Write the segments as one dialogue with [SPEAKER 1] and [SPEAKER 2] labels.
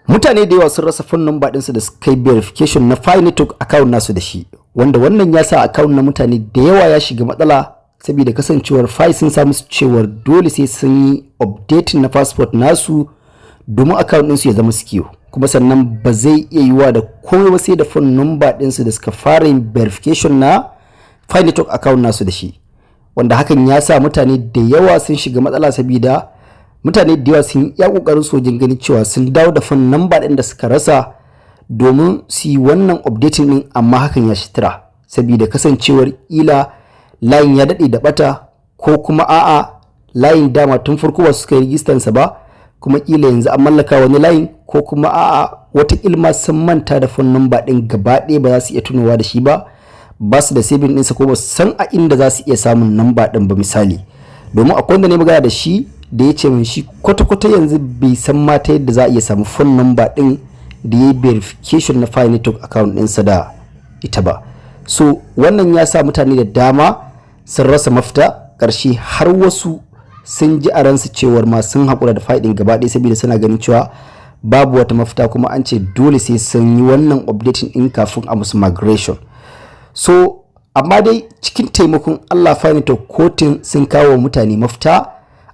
[SPEAKER 1] Mutane da yawa sun rasa phone number ɗinsu da suka yi verification na Pi Network account nasu da shi, wanda wannan ya sa account na mutane da yawa ya shiga matsala, saboda kasancewar Pi sun samu cewar dole sai sun yi updating na passport nasu domin account ɗinsu ya zama secure. Kuma sannan ba zai iya yiwuwa da komai ba sai da phone number ɗinsu da suka fara yin verification na Pi Network account nasu da shi, wanda hakan ya sa mutane da yawa sun shiga matsala, saboda mutane da yawa sun iya kokarin su wajen ganin cewa sun dawo da phone number ɗin da suka rasa domin su yi wannan updating ɗin, amma hakan ya ci tura, saboda kasancewar kila layin ya daɗe da bata, ko kuma a'a, layin dama tun farko ba su suka yi rigistansa ba, kuma kila yanzu an mallaka wani layin, ko kuma a'a, wata ilma sun manta da phone number ɗin gaba ɗaya, ba za su iya tunowa da shi ba, ba su da saving ɗinsa, ko ba su san a inda za su iya samun number ɗin ba. Misali, domin akwai wanda ne magana da shi da ya ce min shi kwata-kwata yanzu bai san ma ta yadda za a iya samu phone number ɗin da ya yi verification na Pi Network account ɗinsa da ita ba. So wannan ya sa mutane da dama sun rasa mafita. Ƙarshe har wasu sun ji a ransu cewar ma sun haƙura da Pi ɗin gaba ɗaya, saboda suna ganin cewa babu wata mafita, kuma an ce dole sai sun yi wannan updating ɗin kafin a musu migration. So amma dai cikin taimakon Allah, Pi Network core team sun kawo mutane mafita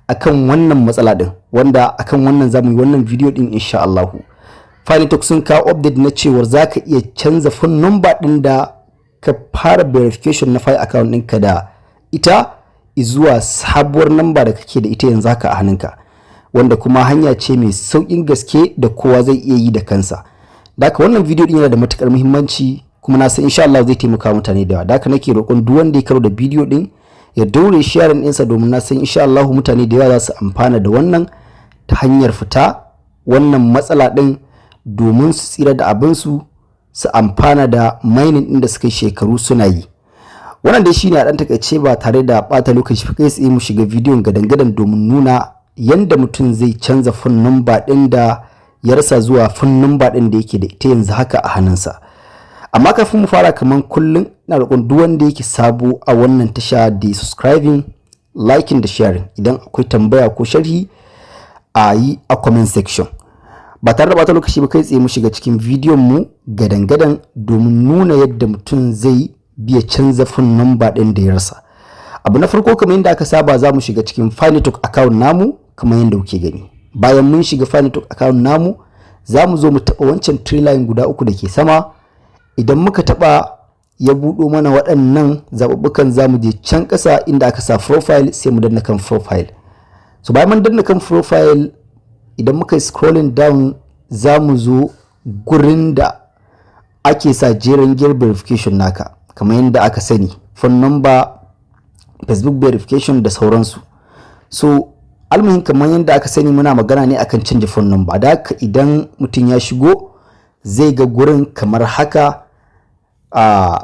[SPEAKER 1] akan wannan matsala din, wanda akan wannan zamu yi wannan video din insha Allahu. Pi Network sun kawo update na cewar zaka iya canza phone number din da ka fara verification na Pi account ɗinka da ita zuwa sabuwar number da kake da ita yanzu haka a hannunka, wanda kuma hanya ce mai sauƙin gaske da kowa zai iya yi da kansa. Da haka wannan video din yana da matukar muhimmanci, kuma na san insha Allah zai taimaka mutane da yawa. Da haka nake roƙon duk wanda ya karo da bidiyo din ya daure sharing ɗinsa, domin na san insha Allah mutane da yawa za su amfana da wannan ta hanyar fita wannan matsala ɗin, domin su tsira da abinsu, su amfana da mining ɗin da suka yi shekaru suna yi. Wannan dai shine a ɗan takaice. Ba tare da ɓata lokaci, kai tsaye mu shiga bidiyon gadan-gadan domin nuna yanda mutum zai canza phone number ɗin da ya rasa zuwa phone number ɗin da yake da ita yanzu haka a hannunsa. Amma kafin mu fara, kamar kullum ina roƙon duk wanda yake sabo a wannan tasha da subscribing, liking da sharing. Idan akwai tambaya ko sharhi, a yi a comment section. Ba tare da bata lokaci ba, kai tsaye mu shiga cikin bidiyon mu gadan-gadan domin nuna yadda mutum zai biya canza phone number ɗin da ya rasa. Abu na farko, kamar yadda aka saba, za mu shiga cikin Pi Network account namu kamar yadda kuke gani. Bayan mun shiga Pi Network account namu, za mu zo mu taɓa wancan three line guda uku da ke sama. Idan muka taɓa, ya buɗo mana waɗannan zaɓuɓɓukan. Za mu je can ƙasa inda aka sa profile, sai mu danna kan profile. So bayan mun danna kan profile, idan muka yi scrolling down, za mu zo gurin da ake sa jeren giyar verification naka, kamar yadda aka sani, phone number, Facebook verification da sauransu. So almuhim, kamar yadda aka sani, muna magana ne akan canja phone number. Da haka idan mutum ya shigo, zai ga gurin kamar haka, a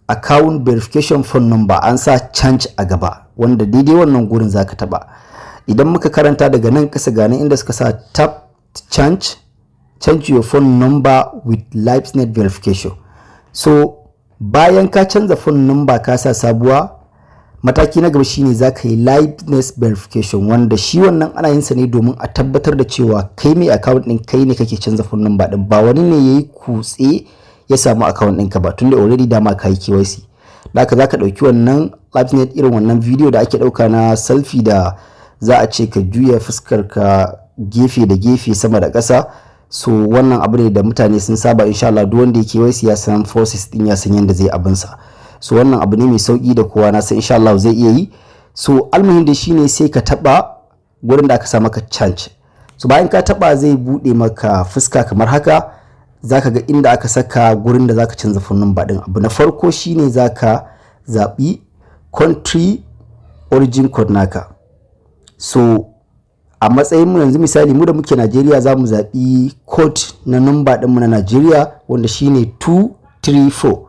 [SPEAKER 1] account verification phone number, an sa change a gaba, wanda daidai wannan gurin zaka taba. Idan muka karanta daga nan kasa, ganin inda suka sa "Tap change, change your phone number with liveness verification". So bayan ka canza phone number, ka sa sabuwa, mataki na gaba shine za ka yi liveness verification, wanda shi wannan ana yin sa ne domin a tabbatar da cewa kai mai account din, kai ne kake canza phone number din, ba wani ne yayi kutse ya samu account ɗinka ba, tunda already dama ka yi KYC. Da haka za ka ɗauki wannan liveness, irin wannan video da ake ɗauka na selfie da za a ce ka juya fuskar ka gefe da gefe, sama da ƙasa. So wannan abu ne da mutane sun saba. Insha Allah duk wanda yake KYC ya san process din, ya san yadda zai abin sa. So wannan abu ne mai sauki da kowa na san insha Allah zai iya yi. So almuhim da shine sai ka taba gurin da aka sa maka change. So bayan ka taba, zai bude maka fuska kamar haka. Zaka ga inda aka saka gurin da zaka canza phone number din. Abu na farko shine zaka zabi country origin code naka. So a matsayin mu yanzu, misali mu da muke Najeriya, za mu zaɓi code na number ɗinmu na Najeriya, wanda shine 234.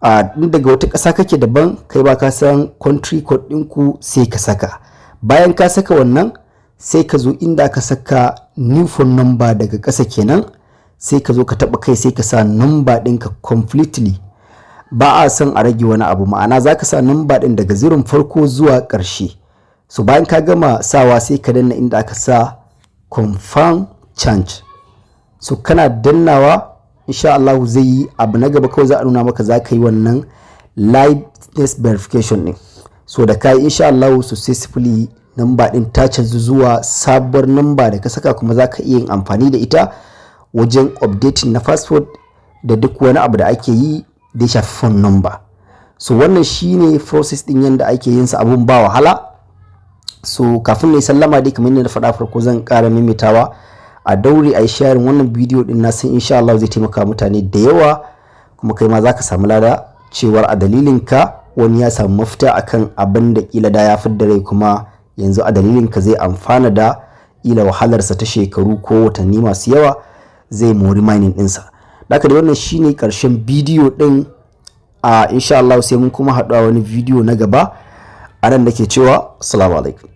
[SPEAKER 1] A daga wata ƙasa kake daban, kai ba ka san country code ɗinku, sai ka saka. Bayan ka saka wannan, sai ka zo inda aka saka new phone number daga ƙasa kenan, sai ka zo ka taɓa kai, sai ka sa number ɗinka completely. Ba a son a rage wani abu, ma'ana za ka sa number ɗin daga zirin farko zuwa ƙarshe. So bayan ka gama sawa, sai ka danna inda aka sa confirm change. So kana dannawa, insha Allah zai yi. Abu na gaba kawai za a nuna maka za ka yi wannan liveness verification din. So da kai, insha Allah, successfully number din ta canzu zuwa sabuwar number da ka saka, kuma za ka iya yin amfani da ita wajen updating na passport da duk wani abu da ake yi da ya shafi phone number. So wannan shine process din yanda ake yin sa, abun ba wahala. So kafin na yi sallama dai, kamar yadda na faɗa farko, zan ƙara maimaitawa: a daure a yi sharing wannan bidiyo din. Na san insha Allah zai taimaka mutane da yawa, kuma kai ma za ka samu lada cewar a dalilin ka wani ya samu mafita akan abin da kila da ya fidda rai, kuma yanzu a dalilin ka zai amfana da kila wahalarsa ta shekaru ko watanni masu yawa, zai mori mining ɗinsa. Da haka da wannan shine karshen bidiyo din. A insha Allah sai mun kuma haɗu a wani bidiyo na gaba. A nan da ke cewa, assalamu alaikum.